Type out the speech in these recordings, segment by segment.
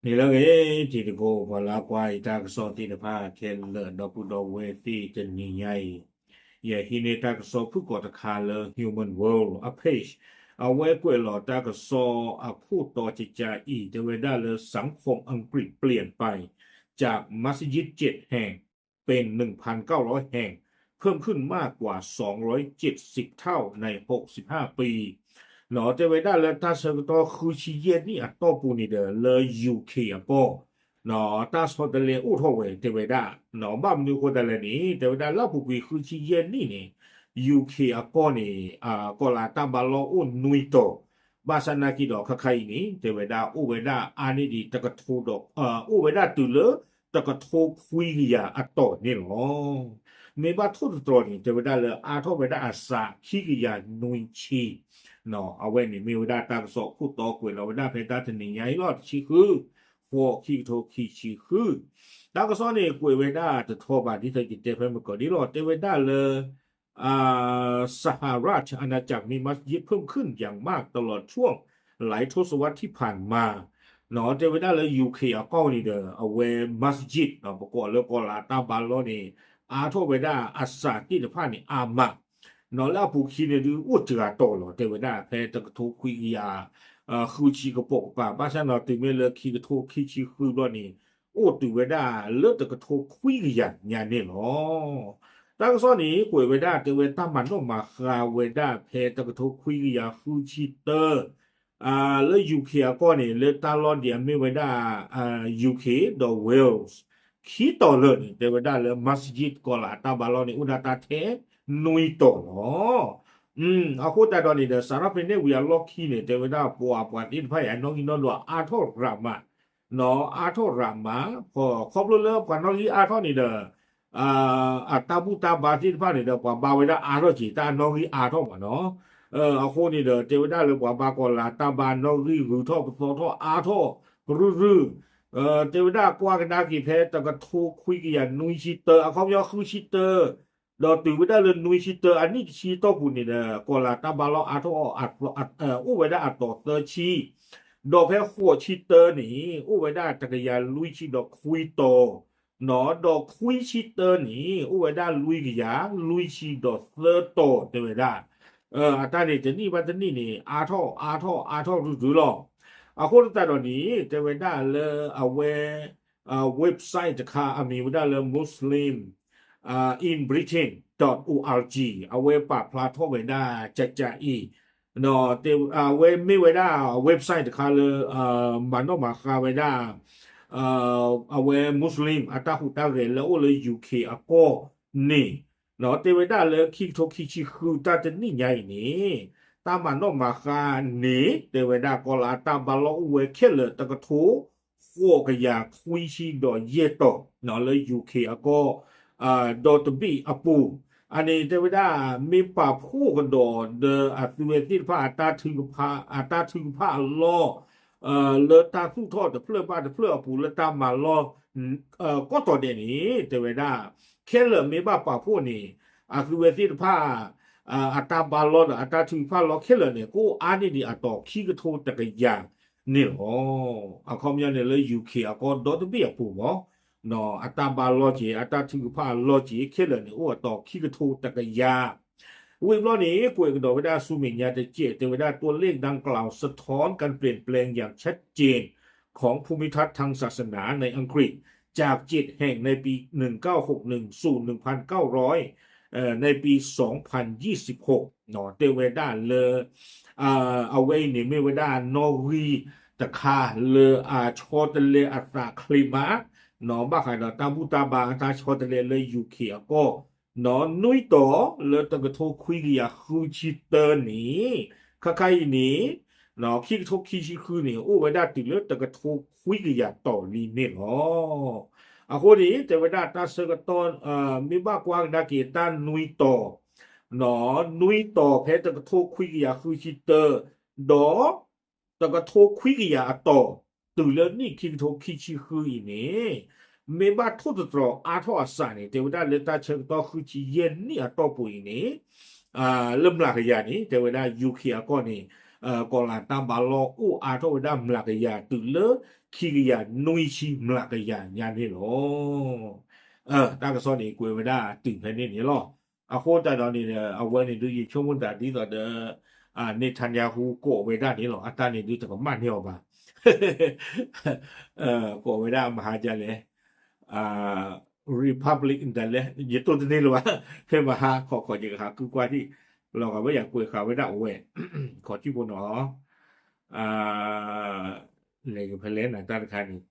န့ၣ်လၢအဂ့ၤ တံၤသကိး ပှၤလၢအကွၢ်ယတၢ်ကစီၣ်သ့ၣ်တဖၣ်ခဲလၢာ် ဒီပုၢ်ဒီဝဲၢ်သ့ၣ် တနံၤညါအံၤ ယဟံးန့ၢ်တၢ်ကစီၣ်ဖုၣ်ကိာ်တခါလၢ Human World အ page အဝဲကွဲးလီၤတၢ်ကစီၣ်အခိၣ်တီကကါအံၤ တဲဝဲဒၣ်လၢ สังคมอังกฤษเปลี่ยนไป จากมัสยิดเจ็ดแห่ง เป็น หนึ่งพันเก้าร้อยแห่ง เพิ่มขึ้นมากกว่า สองร้อยเจ็ดสิบเท่า ใน หกสิบห้าปี တဲဝဲဒၣ်လၢတၢ်ဆၢကတီၢ်ဃုဆံယဲၢ်နံၣ်အတီၢ်ပူၤန့ၣ်ဒီး လၢ UK အကီၢ် တၢ်ဆီတလဲအိၣ်ထီၣ်ဝဲ တဲဝဲဒၣ် ဘၣ်မနုၤအဃိသတးလဲၣ်န့ၣ် တဲဝဲဒၣ်လၢအပူၤကွံာ်ဃုဆံယဲၢ်နံၣ်န့ၣ် UK အကီၢ်န့ၣ် ကီၤလၤတၢ်ဘါလီၢ်အိၣ်နွံတီၤ ဘၣ်ဆၣ်နာ်က့ဒီးခါခါအံၤန့ၣ် တဲဝဲဒၣ်အိၣ်ဝဲဒၣ်အါန့ၢ်ဒံးတကထိဒီး အိၣ်ဝဲဒၣ်တုၤလၢတကထိခွံကယၤအတီၢ်န့ၣ်လီၤ. မ့ၢ်ဘၣ်ထိၣ်သတြီၤန့ၣ် တဲဝဲဒၣ်လၢအါထီၣ်ဝဲဒၣ်အစးခံကယၤနွံဆံ အဝဲန့ၣ်မ့ၢ်ဝဲဒၣ်တၢ်ကစီၣ်ခိၣ်တီကွဲးလီၤဝဲဒၣ်ဖဲတၢ်တနံၤညါအံၤလီၤ တဆံဃု ဃိး ခံကထိခံဆံဃု တၢ်ကစီၣ်န့ၣ်ကွဲးဝဲဒၣ်တထီဘၣ် ဒ်သိးယတဲဖဲမုၢ်ကီၢ်ဒ်လီၤ တဲဝဲဒၣ်လၢ สหราชอาณาจักร มีมัสยิดเพิ่มขึ้นอย่างมากตลอดช่วงหลายทศวรรษที่ผ่านมา တဲဝဲဒၣ်လၢ UK အကီၢ်န့ၣ်ဒီး အဝဲ masjid ပကိးလၢကီၤလၤတၢ်ဘါလီၢ်န့ၣ် အါထီၣ်ဝဲဒၣ်အစးသ့ၣ်တဖၣ်န့ၣ်အါမး လၢအပူၤခံန့ၣ်ဒုးအိၣ်စှၤတီၤလီၤ တဲဝဲဒၣ်ဖဲတကထိခွံကယၤ ဃုဆံကပိာ်ကပၤ ဘၣ်ဆၣ်ဒီးတုၤမ့ၢ်လၢခံကထိခံဆံဃုဘျီန့ၣ် အိၣ်တုၤဝဲဒၣ်လၢတကထိခွံကယၤညါန့ၣ်လီၤ. တၢ်ကစီၣ်န့ၣ် ကွဲးဝဲဒၣ်တဲဝဲတၢ်မၤနီၣ်မၤဃါဝဲဒၣ်ဖဲတကထိခွံကယၤဃုဆံတၢ လၢ UK အကီၢ်န့ၣ် လၢတၢ်လီၢ်ဒ်အမ့ၢ်ဝဲဒၣ် UK ဒီး Wales ခံတီၤလၢာ်န့ၣ် တဲဝဲဒၣ်လၢ masjid ကီၤလၤတၢ်ဘါလီၢ်န့ၣ် အိၣ်ဒၣ်တၢ်ထဲနွံတီၤလီၤ. အဃိသတးဒီးန့ၣ်ဒီး စးထီၣ်ဖဲန့ၣ်ဝံၤအလီၢ်ခံန့ၣ် တဲဝဲဒၣ်ပှၤပှၤသ့ၣ်တဖၣ်အံၤ အနီၣ်ဂံၢ်နီၣ်ဒွးအါထီၣ်ရးမး အါထီၣ်ရးမး ခီဖျိလၢပှၤနီၣ်ဂံၢ်အါထီၣ်န့ၣ်ဒီး အတၢ်ဘူၣ်တၢ်ဘါသ့ၣ်တဖၣ်န့ၣ်ဒီး ပှၤဘါဝဲဒၣ်အါထီၣ်က့ၤ တၢ်အနီၣ်ဂံၢ်အါထီၣ်မးနီၤ. အဃိန့ၣ်ဒီး တဲဝဲဒၣ်လၢပှၤဘါကီၤလၤတၢ်ဘါနီၣ်ဂံၢ်ဂုၤထီၣ်ပသီထီၣ်အါထီၣ်ကရုၢ်ရုၢ် တဲဝဲဒၣ်ကွၢ်ကဒါက့ၤဖဲတကထိခွံကယၤနွံဆံတၢ အခီပညီဃုဆံတၢ ဒီးတုၤဝဲဒၣ်လၢနွံဆံတၢ အနံၣ်တဆံတီၢ်ပူၤန့ၣ်ဒီး ကီၤလၤတၢ်ဘါလီၢ်အါထီၣ်အီၤ အိၣ်ဝဲဒၣ်အတီၤသၢဆံ, ဒီးဖဲဃိးဆံတၢန့ၣ် အိၣ်ဝဲဒၣ်တကယၤလွံၢ်ဆံဒီးခွံတီၤ, ဒီးခွံဆံတၢန့ၣ် အိၣ်ဝဲဒၣ်လွံၢ်ကယၤလွံၢ်ဆံဒီးသၢတီၤ တဲဝဲဒၣ် အတၢ်န့ၣ်တနံၣ်ဘၣ်တနံၣ်န့ၣ် အါထီၣ်အါထီၣ်အါထီၣ်ရုၢ်ရုၢ်လီၤ. အဃိသတးဒီးန့ၣ် တဲဝဲဒၣ်လၢအဝဲ website တခါအမံၤဝဲဒၣ်လၢ Muslim in Britain dot org အဝဲပာ်ဖျါထီၣ်ဝဲဒၣ်ကကအံၤ အဝဲမ့ၢ်ဝဲဒၣ် website တခါလၢ မၤနီၣ်မၤဃါဝဲဒၣ် အဝဲ Muslim အတၢ်ဟူးတၢ်ဂဲၤလၢအအိၣ်လၢ UK အကီၢ်န့ၣ် တဲဝဲဒၣ်လၢခံကထိခံဆံဃုတၢ်တနံၣ်ညါအံၤန့ၣ် တၢ်မၤနီၣ်မၤဃါန့ၣ် တဲဝဲဒၣ်ကီၤလၤအတၢ်ဘါလီၢ်အိၣ်ဝဲခဲလၢာ်တကထိ ဃိးကယၤခွံဆံဒီးယဲၢ်တီၤ လၢ UK အကီၢ် ဒီတဘ့ၣ်အပူၤ အန့ၣ်တဲဝဲဒၣ် မ့ၢ်ပာ်ဖှိၣ်ကဒီးဒီးအသုဝဲသ့ၣ်တဖၣ် အတၢ်ထုကဖၣ်အလီၢ် လၢတၢ်သူၣ်ထီၣ်တဖျၢၣ်ဘၣ်တဖျၢၣ်အပူၤလၢတၢ်မၤလီၢ် ကိးတီၤဒဲးန့ၣ် တဲဝဲဒၣ် ခဲလၢာ်မ့ၢ်ဘၣ်ပာ်ဖှိၣ်န့ၣ် အသုဝဲသ့ၣ်တဖၣ် အတၢ်ဘါလီၢ်ဒီးအတၢ်ထုကဖၣ်လီၢ်ခဲလၢာ်န့ၣ် ကအိၣ်အါန့ၢ်ဒံးအတီၤခံကထိတကယၤန့ၣ်လီၤ. အခီပညီန့ၣ်လၢ UK အကီၢ်ဒီတဘ့ၣ်အပူၤမး အတၢ်ဘါလီၢ်က့ၤ အတၢ်ထုကဖၣ်အလီၢ်က့ၤ ခဲလၢာ်န့ၣ် အိၣ်အတီၤခံကထိတကယၤ ဝံၤဘျီန့ၣ် ကွဲးကဒီးဝဲဒၣ်ဆူမဲာ်ညါတစဲး တဲဝဲဒၣ် ตัวเลขดังกล่าวสะท้อนการเปลี่ยนแปลงอย่างชัดเจน ของภูมิทัศน์ทางศาสนาในอังกฤษ จากเจ็ดแห่งในปี หนึ่งเก้าหกหนึ่ง สู่ หนึ่งพันเก้าร้อย ในปี สองพันยี่สิบหก တဲဝဲဒၣ်လၢ အဝဲအံၤန့ၣ်မ့ၢ်ဝဲဒၣ်နီၣ်ဂံၢ်တခါလၢအဆီတလဲအသးချ့မး ဘၣ်ဃးဒီးတၢ်ဘူၣ်တၢ်ဘါအတၢ်ဆီတလဲလၢ UK အကီၢ် နွံတီၤလၢတကထိခွံကယၤဃုဆံတၢန့ၣ် ခါခါအံၤန့ၣ် ခံကထိခံဆံဃုန့ၣ် အိၣ်ဝဲဒၣ်တုၤလၢတကထိခွံကယၤတီၤလံန့ၣ်လီၤ. အဃိန့ၣ် တဲဝဲဒၣ်တၢ်ဆၢကတီၢ် မ့ၢ်ဘၣ်ကွၢ်ကဒါက့ၤတၢ်နွံတီၤ နွံတီၤဖဲတကထိခွံကယၤဃုဆံတၢ ဒီး တကထိခွံကယၤအတီၤ တုၤလၢနံၣ်ခံကထိခံဆံဃုအံၤန့ၣ် မ့ၢ်ဘၣ်ထိၣ်သတြီၤအါထီၣ်အစးန့ၣ် တဲဝဲဒၣ်လၢတၢ်ဆၢကတီၢ်ဃုဆံယဲၢ်နံၣ်အတီၢ်ပူၤအံၤန့ၣ် လၢမျးကယၤန့ၣ် တဲဝဲဒၣ် UK အကီၢ်န့ၣ် ကီၢ်လၣ်တၢ်ဘၣ်လီၢ်အိၣ်အါထီၣ်ဝဲဒၣ်မျးကယၤတုၤလၢ ခံကယၤနွံဆံမျးကယၤညါန့ၣ်လီၤ. တၢ်ကစီၣ်န့ၣ် ကွဲးဝဲဒၣ်တုၤဖဲန့ၣ်န့ၣ်လီၤ. အဃိသတးဒီးန့ၣ် အဝဲန့ၣ်ဒုးယဆိကမိၣ်သးဒ်သိးဒီး Netanyahu ကိးဝဲဒၣ်န့ၣ်လီၤ. အတၢ်န့ၣ်ဒုးတကမၣ်န့ၢ်အီၤဘၣ် ကိးဝဲဒၣ်မဟါဒ်လဲၣ် Republic ဒ်လဲၣ် ယတိၢ်တန့ၢ်လၢၤဘၣ် ဖဲမဟါခီခီယကဟးကုကွၢ်ထံၣ် လီၤဂာ်ဝဲယကွဲးဃာ်ဝဲဒၣ်အဝဲ ခီထံၣ်ဖိနီၤ လဲၤကဖဲလဲၣ်နၤတၢ်တခါန့ၣ်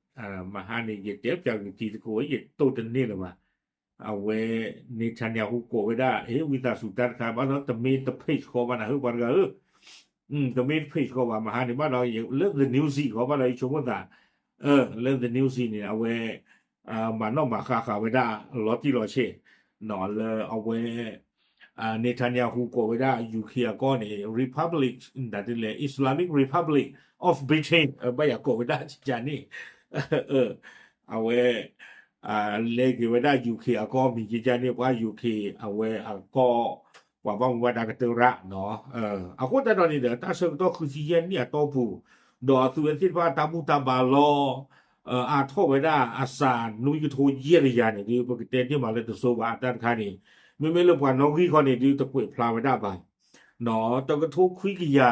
မဟါန့ၣ် ယတဲပၠးက့ၤတံၤသကိး ယတိၢ်တန့ၢ်လၢၤဘၣ်. အဝဲ Netanyahu ကိးဝဲဒၣ် ဟ့ၣ်ဝံသးစူၤတၢ်တခါ ဘၣ်ဒီးတမ့ၢ်တ page ဃီဘၣ်နၤဧၢ ပှၤတဂၤဧၢ တမ့ၢ်တ page ဃီဘၣ် မဟါန့ၣ် ဘၣ်ဒီးလၢ The News ဃီ ဘၣ်ဒီးယဆိကမိၣ်သး လၢ The News န့ၣ် အဝဲ မၤနီၣ်မၤဃါဃာ်ဝဲဒၣ်လီၤတံၢ်လီၤဆဲး လၢအဝဲ Netanyahu ကိးဝဲဒၣ် U K အကီၢ်န့ၣ် Republic ဒ်လဲၣ် Islamic Republic of Britain ဘၣ်ယၤကိးဝဲဒၣ်ကကန့ၣ် အဝဲ လဲၤက့ၤဝဲဒၣ် U K အကီၢ်မံၤကကန့ၣ် ပှၤ U K အဝဲအကီၢ် ပှၤဘၣ်မူဘၣ်ဒါကတၢၢ်ရၣ်နီၤ အဃိသတးဒီးန့ၣ်ဒီး တၢ်ဆၢကတီၢ်ဃုဆံယဲၢ်နံၣ်အတီၢ်ပူၤ ဒီးအသုးဝဲသ့ၣ်တဖၣ်တၢ်ဘူၣ်တၢ်ဘါလီၢ် အါထီၣ်ဝဲဒၣ်အစှၤနွံကထိယဲၢ်ကယၤန့ၣ်ဒုး ပကတဲန့ၢ်မးလၢတစိၤဘၣ် အတၢ်တခါန့ၣ် မ့မ့ၢ်လၢပှၤနီၣ်ဂံၢ်ခီန့ၣ်ဒုး တကွဲးဖျါဝဲဒၣ်ဘၣ် တကထိခွံကယၤ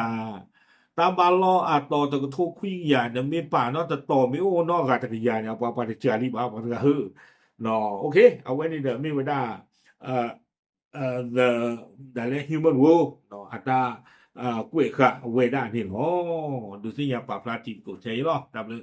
တၢ်ဘါလီၢ်အတီၤတကထိခွံကယၤ နမ့ၢ်ပာ်နီၣ်တတီၤမ့ၢ်အိၣ်နီၣ်ဂၤတကယၤန့ၣ် အပှၤပှၤတစှၤလံဘၣ် ပှၤတဂၤဧၢ အဝဲန့ၣ်ဒီးမ့ၢ်ဝဲဒၣ် the ဒ်လဲၣ် human world အတၢ်ကွဲးဃာ်ဝဲဒၣ်န့ၣ်လီၤ. ဒုးသ့ၣ်ညါပာ်ဖျါတံၤသကိးထဲအံၤလီၤ တၢ်ဘျုး